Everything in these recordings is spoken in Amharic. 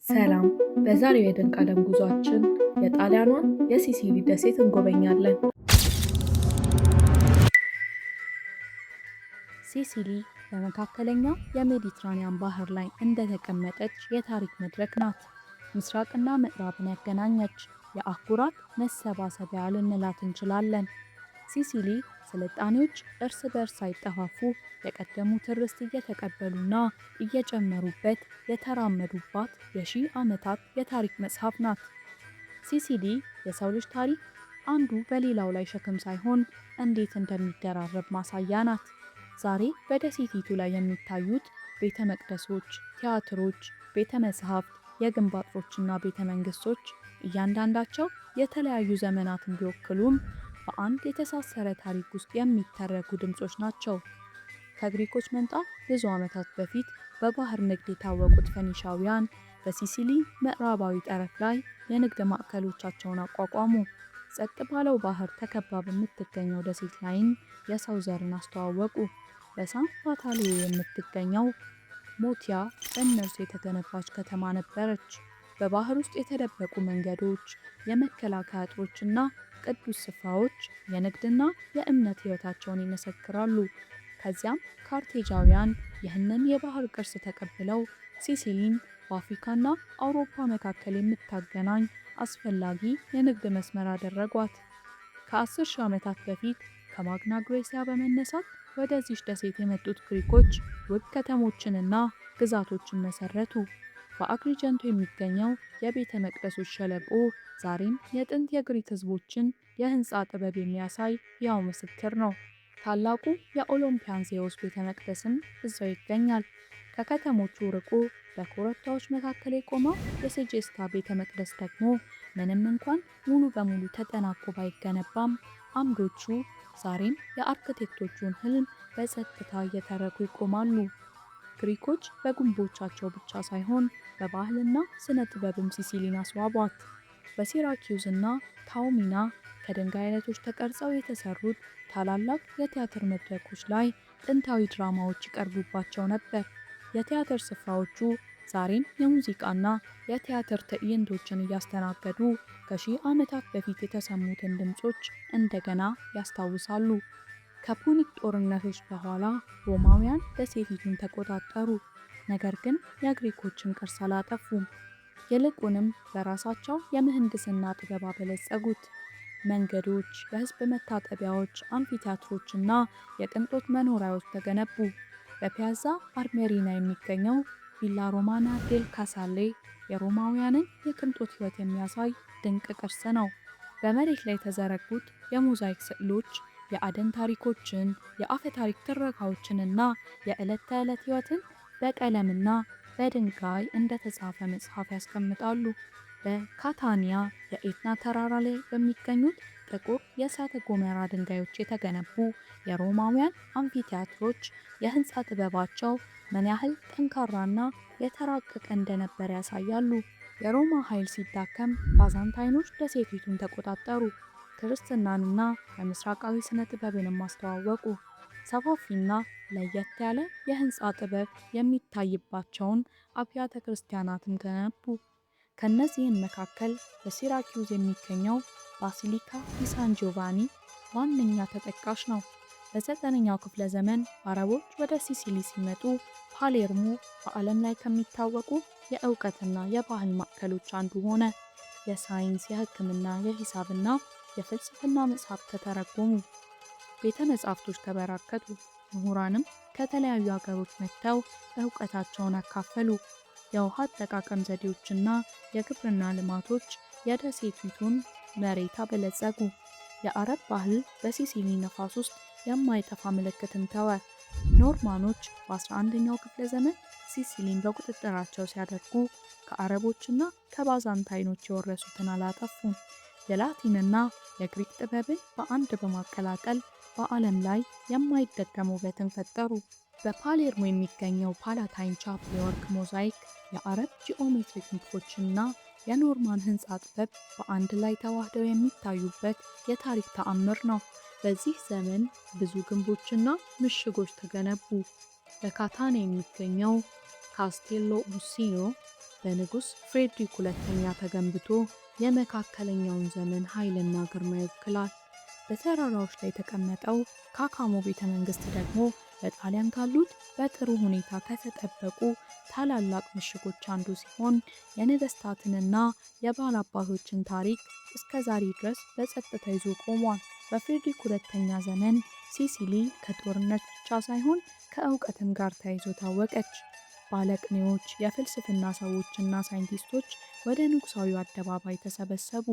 ሰላም! በዛሬው የድንቅ ዓለም ጉዟችን የጣሊያኗን የሲሲሊ ደሴት እንጎበኛለን። ሲሲሊ በመካከለኛው የሜዲትራኒያን ባህር ላይ እንደተቀመጠች የታሪክ መድረክ ናት። ምስራቅና ምዕራብን ያገናኘች የአህጉራት መሰባሰቢያ ልንላት እንችላለን። ሲሲሊ ስልጣኔዎች እርስ በርስ ሳይጠፋፉ የቀደሙትን ርስት እየተቀበሉና እየጨመሩበት የተራመዱባት የሺህ ዓመታት የታሪክ መጽሐፍ ናት። ሲሲሊ የሰው ልጅ ታሪክ አንዱ በሌላው ላይ ሸክም ሳይሆን እንዴት እንደሚደራረብ ማሳያ ናት። ዛሬ በደሴቲቱ ላይ የሚታዩት ቤተ መቅደሶች፣ ቲያትሮች፣ ቤተ መጻሕፍት፣ የግንብ አጥሮችና ቤተ መንግስቶች እያንዳንዳቸው የተለያዩ ዘመናትን ቢወክሉም በአንድ የተሳሰረ ታሪክ ውስጥ የሚተረኩ ድምጾች ናቸው። ከግሪኮች መምጣት ብዙ ዓመታት በፊት በባህር ንግድ የታወቁት ፈኒሻውያን በሲሲሊ ምዕራባዊ ጠረፍ ላይ የንግድ ማዕከሎቻቸውን አቋቋሙ። ጸጥ ባለው ባህር ተከባ በምትገኘው ደሴት ላይም የሰው ዘርን አስተዋወቁ። በሳን ፓታሊዮ የምትገኘው ሞቲያ በእነርሱ የተገነባች ከተማ ነበረች። በባህር ውስጥ የተደበቁ መንገዶች፣ የመከላከያ አጥሮችና ቅዱስ ስፍራዎች የንግድና የእምነት ሕይወታቸውን ይመሰክራሉ። ከዚያም ካርቴጃውያን ይህንን የባህር ቅርስ ተቀብለው ሲሲሊን በአፍሪካና አውሮፓ መካከል የምታገናኝ አስፈላጊ የንግድ መስመር አደረጓት። ከ10,000 ዓመታት በፊት ከማግና ግሬሲያ በመነሳት ወደዚች ደሴት የመጡት ግሪኮች ውብ ከተሞችንና ግዛቶችን መሰረቱ። በአግሪጀንቶ የሚገኘው የቤተ መቅደሶች ሸለቆ ዛሬም የጥንት የግሪክ ሕዝቦችን የህንፃ ጥበብ የሚያሳይ ሕያው ምስክር ነው። ታላቁ የኦሎምፒያን ዜውስ ቤተ መቅደስም እዛው ይገኛል። ከከተሞቹ ርቆ በኮረብታዎች መካከል የቆመው የሴጄስታ ቤተ መቅደስ ደግሞ ምንም እንኳን ሙሉ በሙሉ ተጠናቆ ባይገነባም፣ አምዶቹ ዛሬም የአርክቴክቶቹን ህልም በጸጥታ እየተረኩ ይቆማሉ። ግሪኮች በግንቦቻቸው ብቻ ሳይሆን በባህልና ስነ ጥበብም ሲሲሊን አስዋቧት። በሲራኪዩዝ እና ታውሚና ከድንጋይ አይነቶች ተቀርጸው የተሰሩት ታላላቅ የቲያትር መድረኮች ላይ ጥንታዊ ድራማዎች ይቀርቡባቸው ነበር። የቲያትር ስፍራዎቹ ዛሬም የሙዚቃና የቲያትር ትዕይንቶችን እያስተናገዱ ከሺህ ዓመታት በፊት የተሰሙትን ድምፆች እንደገና ያስታውሳሉ። ከፑኒክ ጦርነቶች በኋላ ሮማውያን ደሴቲቱን ተቆጣጠሩ። ነገር ግን የግሪኮችን ቅርስ አላጠፉም። ይልቁንም በራሳቸው የምህንድስና ጥበብ አበለጸጉት። መንገዶች፣ የህዝብ መታጠቢያዎች፣ አምፊቲያትሮች እና የቅንጦት መኖሪያዎች ተገነቡ። በፒያዛ አርሜሪና የሚገኘው ቪላ ሮማና ዴል ካሳሌ የሮማውያንን የቅንጦት ሕይወት የሚያሳይ ድንቅ ቅርስ ነው። በመሬት ላይ የተዘረጉት የሞዛይክ ስዕሎች የአደን ታሪኮችን፣ የአፈ ታሪክ ትረካዎችንና የዕለት ተዕለት ሕይወትን በቀለምና በድንጋይ እንደተጻፈ መጽሐፍ ያስቀምጣሉ። በካታኒያ የኤትና ተራራ ላይ በሚገኙት ጥቁር የእሳተ ገሞራ ድንጋዮች የተገነቡ የሮማውያን አምፊቲያትሮች የህንፃ ጥበባቸው ምን ያህል ጠንካራና የተራቀቀ እንደነበር ያሳያሉ። የሮማ ኃይል ሲዳከም ባዛንታይኖች ደሴቲቱን ተቆጣጠሩ። ክርስትናንና የምስራቃዊ ስነ ጥበብንም አስተዋወቁ። ሰፋፊና ለየት ያለ የህንፃ ጥበብ የሚታይባቸውን አብያተ ክርስቲያናትም ገነቡ። ከእነዚህም መካከል በሲራኪዩዝ የሚገኘው ባሲሊካ ዲ ሳን ጂዮቫኒ ዋነኛ ተጠቃሽ ነው። በ9ኛው ክፍለ ዘመን አረቦች ወደ ሲሲሊ ሲመጡ ፓሌርሞ በዓለም ላይ ከሚታወቁ የእውቀትና የባህል ማዕከሎች አንዱ ሆነ። የሳይንስ፣ የሕክምና፣ የሂሳብና የፍልስፍና መጽሐፍት ተተረጎሙ። ቤተ መጻሕፍቶች ተበራከቱ። ምሁራንም ከተለያዩ ሀገሮች መጥተው እውቀታቸውን አካፈሉ። የውሃ አጠቃቀም ዘዴዎችና የግብርና ልማቶች የደሴቲቱን መሬት አበለጸጉ። የአረብ ባህል በሲሲሊ ነፋስ ውስጥ የማይጠፋ ምልክትን ተወ። ኖርማኖች በ11ኛው ክፍለ ዘመን ሲሲሊን በቁጥጥራቸው ሲያደርጉ ከአረቦችና ከባዛንታይኖች የወረሱትን አላጠፉም። የላቲንና የግሪክ ጥበብን በአንድ በማቀላቀል በዓለም ላይ የማይደገም ውበትን ፈጠሩ። በፓሌርሞ የሚገኘው ፓላታይን ቻፕል የወርቅ ሞዛይክ የአረብ ጂኦሜትሪክ ንድፎችና የኖርማን ህንፃ ጥበብ በአንድ ላይ ተዋህደው የሚታዩበት የታሪክ ተአምር ነው። በዚህ ዘመን ብዙ ግንቦችና ምሽጎች ተገነቡ። በካታኒያ የሚገኘው ካስቴሎ ኡርሲኖ በንጉሥ ፍሬድሪክ ሁለተኛ ተገንብቶ የመካከለኛውን ዘመን ኃይልና ግርማ ይወክላል። በተራራዎች ላይ የተቀመጠው ካካሞ ቤተ መንግስት ደግሞ በጣሊያን ካሉት በጥሩ ሁኔታ ከተጠበቁ ታላላቅ ምሽጎች አንዱ ሲሆን፣ የነገስታትንና የባላባቶችን ታሪክ እስከ ዛሬ ድረስ በጸጥታ ይዞ ቆሟል። በፍሬድሪክ ሁለተኛ ዘመን ሲሲሊ ከጦርነት ብቻ ሳይሆን ከእውቀትም ጋር ተያይዞ ታወቀች። ባለቅኔዎች፣ የፍልስፍና ሰዎችና ሳይንቲስቶች ወደ ንጉሳዊው አደባባይ ተሰበሰቡ።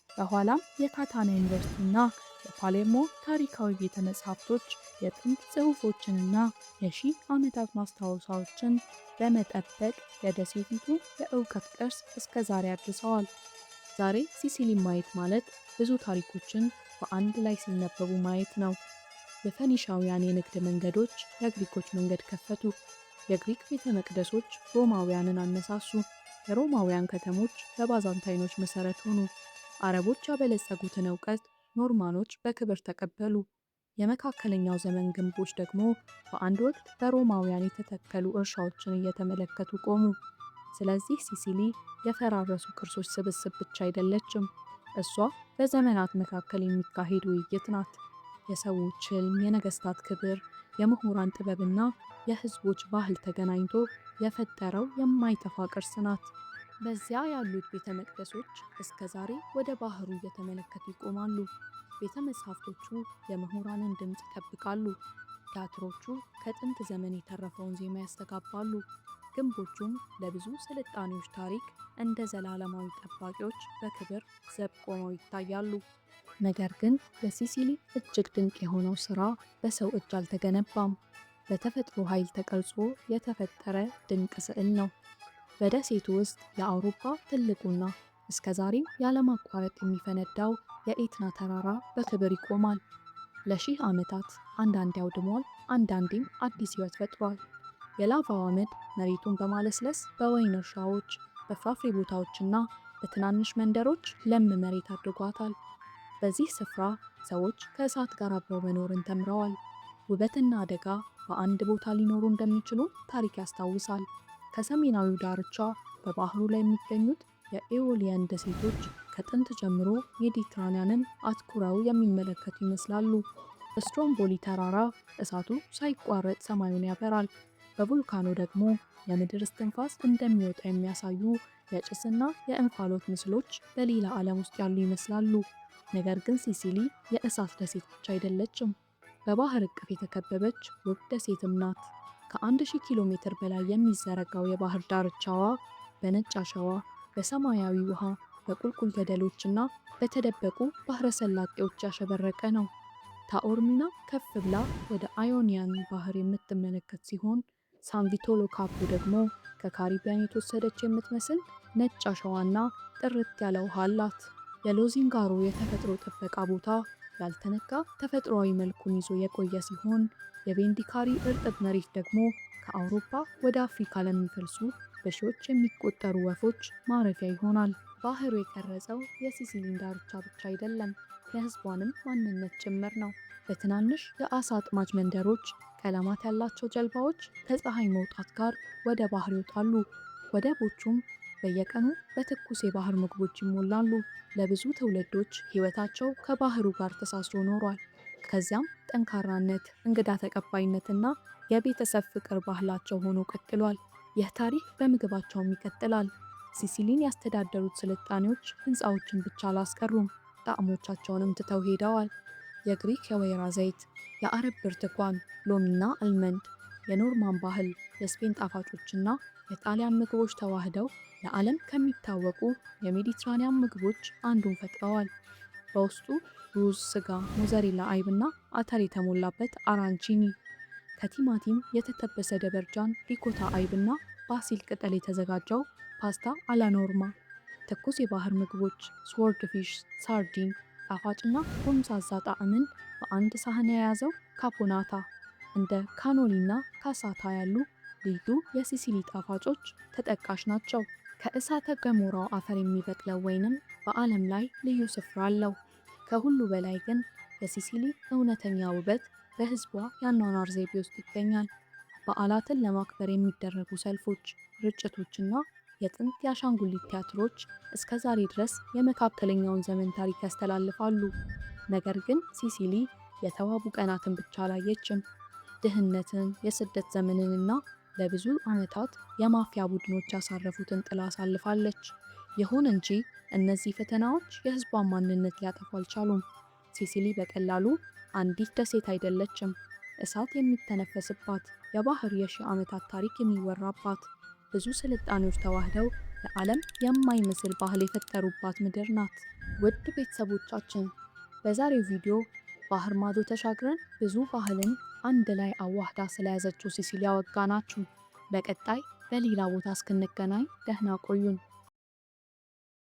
በኋላም የካታና ዩኒቨርሲቲና የፓሌርሞ ታሪካዊ ቤተ መጻሕፍቶች የጥንት ጽሑፎችንና የሺህ ዓመታት ማስታወሻዎችን በመጠበቅ የደሴቲቱ የእውቀት ቅርስ እስከ ዛሬ አድርሰዋል። ዛሬ ሲሲሊ ማየት ማለት ብዙ ታሪኮችን በአንድ ላይ ሲነበቡ ማየት ነው። የፈኒሻውያን የንግድ መንገዶች ለግሪኮች መንገድ ከፈቱ። የግሪክ ቤተ መቅደሶች ሮማውያንን አነሳሱ። የሮማውያን ከተሞች ለባዛንታይኖች መሰረት ሆኑ። አረቦች ያበለጸጉትን እውቀት ኖርማኖች በክብር ተቀበሉ። የመካከለኛው ዘመን ግንቦች ደግሞ በአንድ ወቅት በሮማውያን የተተከሉ እርሻዎችን እየተመለከቱ ቆሙ። ስለዚህ ሲሲሊ የፈራረሱ ቅርሶች ስብስብ ብቻ አይደለችም። እሷ በዘመናት መካከል የሚካሄድ ውይይት ናት። የሰዎች ህልም፣ የነገስታት ክብር፣ የምሁራን ጥበብና የህዝቦች ባህል ተገናኝቶ የፈጠረው የማይጠፋ ቅርስ ናት። በዚያ ያሉት ቤተ መቅደሶች እስከ ዛሬ ወደ ባህሩ እየተመለከቱ ይቆማሉ። ቤተ መጻሕፍቶቹ የምሁራንን ድምፅ ይጠብቃሉ። ቲያትሮቹ ከጥንት ዘመን የተረፈውን ዜማ ያስተጋባሉ። ግንቦቹም ለብዙ ስልጣኔዎች ታሪክ እንደ ዘላለማዊ ጠባቂዎች በክብር ዘብ ቆመው ይታያሉ። ነገር ግን የሲሲሊ እጅግ ድንቅ የሆነው ስራ በሰው እጅ አልተገነባም። በተፈጥሮ ኃይል ተቀርጾ የተፈጠረ ድንቅ ስዕል ነው። በደሴቱ ውስጥ የአውሮፓ ትልቁና እስከ ዛሬም ያለማቋረጥ የሚፈነዳው የኤትና ተራራ በክብር ይቆማል። ለሺህ ዓመታት አንዳንዴ አውድሟል፣ አንዳንዴም አዲስ ሕይወት ፈጥሯል። የላቫው አመድ መሬቱን በማለስለስ በወይን እርሻዎች፣ በፍራፍሬ ቦታዎችና በትናንሽ መንደሮች ለም መሬት አድርጓታል። በዚህ ስፍራ ሰዎች ከእሳት ጋር አብረው መኖርን ተምረዋል። ውበትና አደጋ በአንድ ቦታ ሊኖሩ እንደሚችሉ ታሪክ ያስታውሳል። ከሰሜናዊው ዳርቻ በባህሩ ላይ የሚገኙት የኤዎሊያን ደሴቶች ከጥንት ጀምሮ ሜዲትራንያንን አትኩረው የሚመለከቱ ይመስላሉ። በስትሮምቦሊ ተራራ እሳቱ ሳይቋረጥ ሰማዩን ያበራል። በቮልካኖ ደግሞ የምድር እስትንፋስ እንደሚወጣ የሚያሳዩ የጭስና የእንፋሎት ምስሎች በሌላ ዓለም ውስጥ ያሉ ይመስላሉ። ነገር ግን ሲሲሊ የእሳት ደሴት ብቻ አይደለችም። በባህር እቅፍ የተከበበች ውብ ደሴትም ናት። ከ1000 ኪሎ ሜትር በላይ የሚዘረጋው የባህር ዳርቻዋ በነጭ አሸዋ፣ በሰማያዊ ውሃ፣ በቁልቁል ገደሎችና በተደበቁ ባህረ ሰላጤዎች ያሸበረቀ ነው። ታኦርሚና ከፍ ብላ ወደ አዮኒያን ባህር የምትመለከት ሲሆን፣ ሳንቪቶሎ ካፖ ደግሞ ከካሪቢያን የተወሰደች የምትመስል ነጭ አሸዋና ጥርት ያለ ውሃ አላት። የሎዚንጋሮ የተፈጥሮ ጥበቃ ቦታ ያልተነካ ተፈጥሯዊ መልኩን ይዞ የቆየ ሲሆን፣ የቬንዲካሪ እርጥብ መሬት ደግሞ ከአውሮፓ ወደ አፍሪካ ለሚፈልሱ በሺዎች የሚቆጠሩ ወፎች ማረፊያ ይሆናል። ባህሩ የቀረጸው የሲሲሊን ዳርቻ ብቻ አይደለም፣ የሕዝቧንም ማንነት ጭምር ነው። በትናንሽ የአሳ አጥማጅ መንደሮች ቀለማት ያላቸው ጀልባዎች ከፀሐይ መውጣት ጋር ወደ ባህር ይወጣሉ። ወደቦቹም በየቀኑ በትኩስ የባህር ምግቦች ይሞላሉ። ለብዙ ትውልዶች ሕይወታቸው ከባህሩ ጋር ተሳስሮ ኖሯል። ከዚያም ጠንካራነት፣ እንግዳ ተቀባይነትና የቤተሰብ ፍቅር ባህላቸው ሆኖ ቀጥሏል። ይህ ታሪክ በምግባቸውም ይቀጥላል። ሲሲሊን ያስተዳደሩት ስልጣኔዎች ሕንፃዎችን ብቻ አላስቀሩም፣ ጣዕሞቻቸውንም ትተው ሄደዋል። የግሪክ የወይራ ዘይት፣ የአረብ ብርቱካን፣ ሎሚና almond፣ የኖርማን ባህል፣ የስፔን ጣፋጮችና የጣሊያን ምግቦች ተዋህደው ለዓለም ከሚታወቁ የሜዲትራኒያን ምግቦች አንዱን ፈጥረዋል። በውስጡ ሩዝ፣ ስጋ፣ ሞዘሬላ አይብና አተር የተሞላበት አራንቺኒ፣ ከቲማቲም የተጠበሰ ደበርጃን፣ ሪኮታ አይብና ባሲል ቅጠል የተዘጋጀው ፓስታ አላኖርማ፣ ትኩስ የባህር ምግቦች፣ swordfish፣ ሳርዲን፣ ጣፋጭና ጎምዛዛ ጣዕምን በአንድ ሳህን የያዘው ካፖናታ፣ እንደ ካኖሊና ካሳታ ያሉ ልዩ የሲሲሊ ጣፋጮች ተጠቃሽ ናቸው። ከእሳተ ገሞራው አፈር የሚበቅለው ወይንም በዓለም ላይ ልዩ ስፍራ አለው። ከሁሉ በላይ ግን የሲሲሊ እውነተኛ ውበት በሕዝቧ የአኗኗር ዘይቤ ውስጥ ይገኛል። በዓላትን ለማክበር የሚደረጉ ሰልፎች፣ ርጭቶችና የጥንት የአሻንጉሊት ቲያትሮች እስከ ዛሬ ድረስ የመካከለኛውን ዘመን ታሪክ ያስተላልፋሉ። ነገር ግን ሲሲሊ የተዋቡ ቀናትን ብቻ አላየችም። ድህነትን፣ የስደት ዘመንንና ለብዙ ዓመታት የማፊያ ቡድኖች ያሳረፉትን ጥላ አሳልፋለች። ይሁን እንጂ እነዚህ ፈተናዎች የሕዝቧን ማንነት ሊያጠፉ አልቻሉም። ሲሲሊ በቀላሉ አንዲት ደሴት አይደለችም። እሳት የሚተነፈስባት፣ የባህር የሺህ ዓመታት ታሪክ የሚወራባት፣ ብዙ ስልጣኔዎች ተዋህደው ለዓለም የማይመስል ባህል የፈጠሩባት ምድር ናት። ውድ ቤተሰቦቻችን፣ በዛሬው ቪዲዮ ባህር ማዶ ተሻግረን ብዙ ባህልን አንድ ላይ አዋህዳ ስለያዘችው ሲሲሊ አወጋናችሁ። በቀጣይ በሌላ ቦታ እስክንገናኝ ደህና ቆዩን።